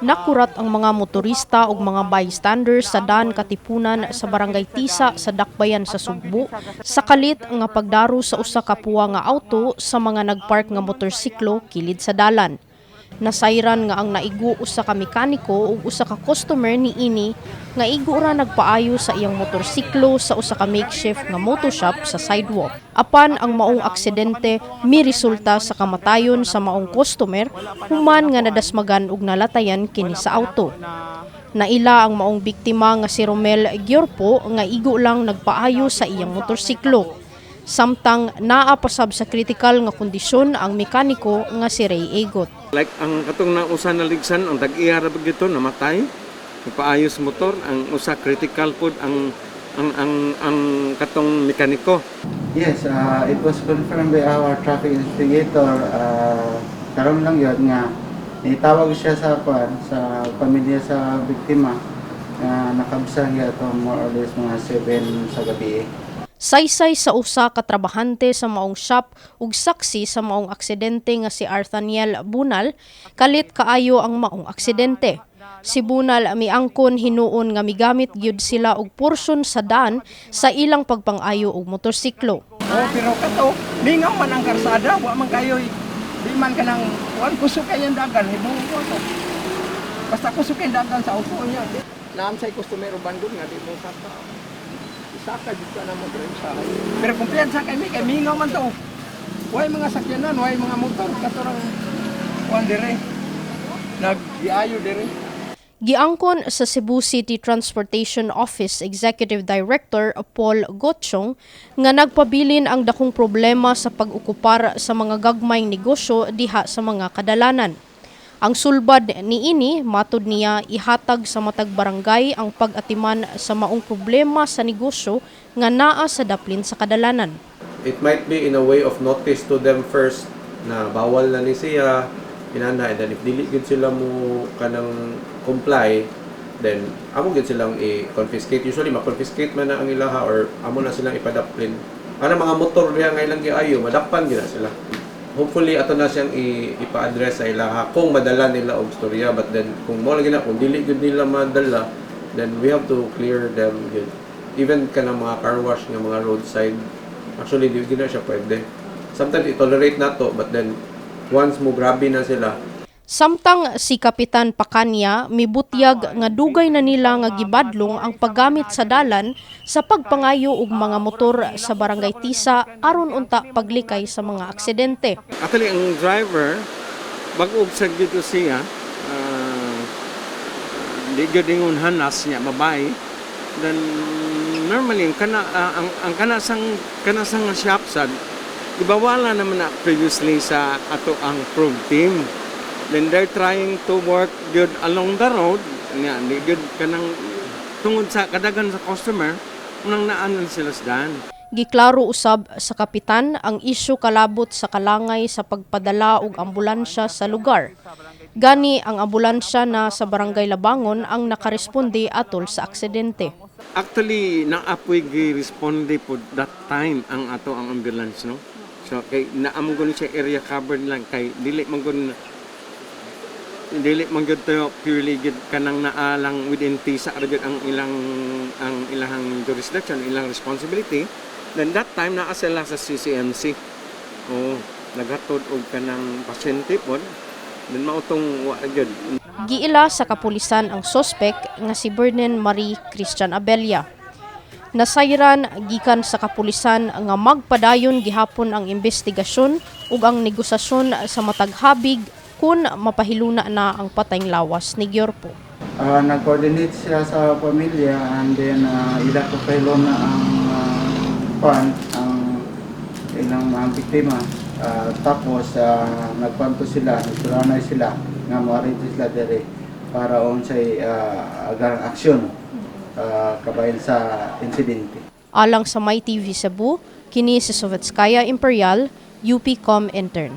Nakurat ang mga motorista ug mga bystanders sa Daan Katipunan sa Barangay Tisa sa Dakbayan sa Sugbo sa kalit nga pagdaro sa usa ka puwa nga auto sa mga nagpark nga motorsiklo kilid sa dalan. Nasayran nga ang naigo usa ka mekaniko ug usa ka customer niini nga igo ra nagpaayo sa iyang motorsiklo sa usa ka makeshift nga moto shop sa sidewalk. Apan ang maong aksidente miresulta sa kamatayon sa maong customer human nga nadasmagan ug nalatayan kini sa auto. Naila ang maong biktima nga si Romel Giorpo nga igo lang nagpaayo sa iyang motorsiklo. Samtang naa pasab sa kritikal nga kondisyon ang mekaniko nga si Ray Egot. Like ang katong nausa na ligsan, ang tag-iya ra gyud to namatay. Nagpaayos motor, ang usa critical pod ang katong mekaniko. Yes, it was confirmed by our traffic investigator. Karon lang yun nga nitawag siya sa kwan, sa pamilya sa biktima nga nakabsa niya ito more or less mga 7 sa gabi. Saysay sa usa ka trabahante sa maong shop ug saksi sa maong aksidente nga si Arthaniel Bunal, kalit kaayo ang maong aksidente. Si Bunal miangkon hinuon nga migamit gyud sila og porsyon sa daan sa ilang pagpang-ayo og motorsiklo. Oh, pero kato, lingaw man ang karsada, wa man kayo, di man kanang, kuan kusog kayo ang dagan, hibong ko to. Basta kusog kayo dagan sa auto niya. Naam say customer uban nga di mo saka. Isaka jud ka na mo drive sa. Pero kumpiyansa kay mi kay mingaw man to. Way mga sakyanan, way mga motor kato rang kuan dire. Naggiayo dire. Giangkon sa Cebu City Transportation Office Executive Director Paul Gochong nga nagpabilin ang dakong problema sa pag-okupar sa mga gagmayng negosyo diha sa mga kadalanan. Ang sulbad niini, matud niya, ihatag sa matag barangay ang pag-atiman sa maong problema sa negosyo nga naa sa daplin sa kadalanan. It might be in a way of notice to them first na bawal na ni siya inana, and then if dili gyud sila mo kanang comply, then amo gyud silang i-confiscate. Usually ma-confiscate man na ang ilaha or amo na silang ipadaplin ana mga motor diha nga ilang giayo, madakpan gyud na sila. Hopefully ato na siyang ipa-address sa ilaha kung madala nila og storya, but then kung mo lagi na, kung dili gyud nila madala, then we have to clear them gyud. Even kanang mga car wash nga mga roadside, actually di gyud na siya pwede. Sometimes i-tolerate na to, but then once mo grabe na sila. Samtang si Kapitan Pakanya mibutyag nga dugay na nila nga gibadlong ang paggamit sa dalan sa pagpangayo og mga motor sa Barangay Tisa aron unta paglikay sa mga aksidente. Actually ang driver bag-og sa gyud siya, di gyud ingon hanas niya babae. Then normally ang kana ang kana sang nga shop sad ibawala naman na previously sa ato ang probe team. Then they're trying to work good along the road nga di gyud kanang tungod sa kadagan sa customer unang naanan sila sa daan. Giklaro usab sa kapitan ang isyu kalabot sa kalangay sa pagpadala og ambulansya sa lugar. Gani ang ambulansya na sa Barangay Labangon ang nakaresponde atol sa aksidente. Actually, naapoy gi-responde po that time ang ato ang ambulance, no? So, kay naamo gud siya area covered lang kay dili man gyud to purely gyud kanang naalang within Tisa ra gyud ang ilang jurisdiction, ilang responsibility. Then that time naa sila sa CCMC. Oh, naghatod og kanang pasyente pod. Then mao tong wa gyud. Giila sa kapulisan ang sospek nga si Bernen Marie Christian Abella. Nasayran gikan sa kapulisan nga magpadayon gihapon ang investigasyon ug ang negosasyon sa matag habig kun mapahiluna na ang patayng lawas ni Giorpo. Nag-coordinate siya sa pamilya and then ila ko na ang kwan, ang ilang mga biktima. Tapos nagkwanto sila, nagsulanay sila nga moarito sila dere para unsay agarang aksyon kabahin sa insidente. Alang sa My TV Cebu, kini si Sovetskaya Imperial, UPCom intern.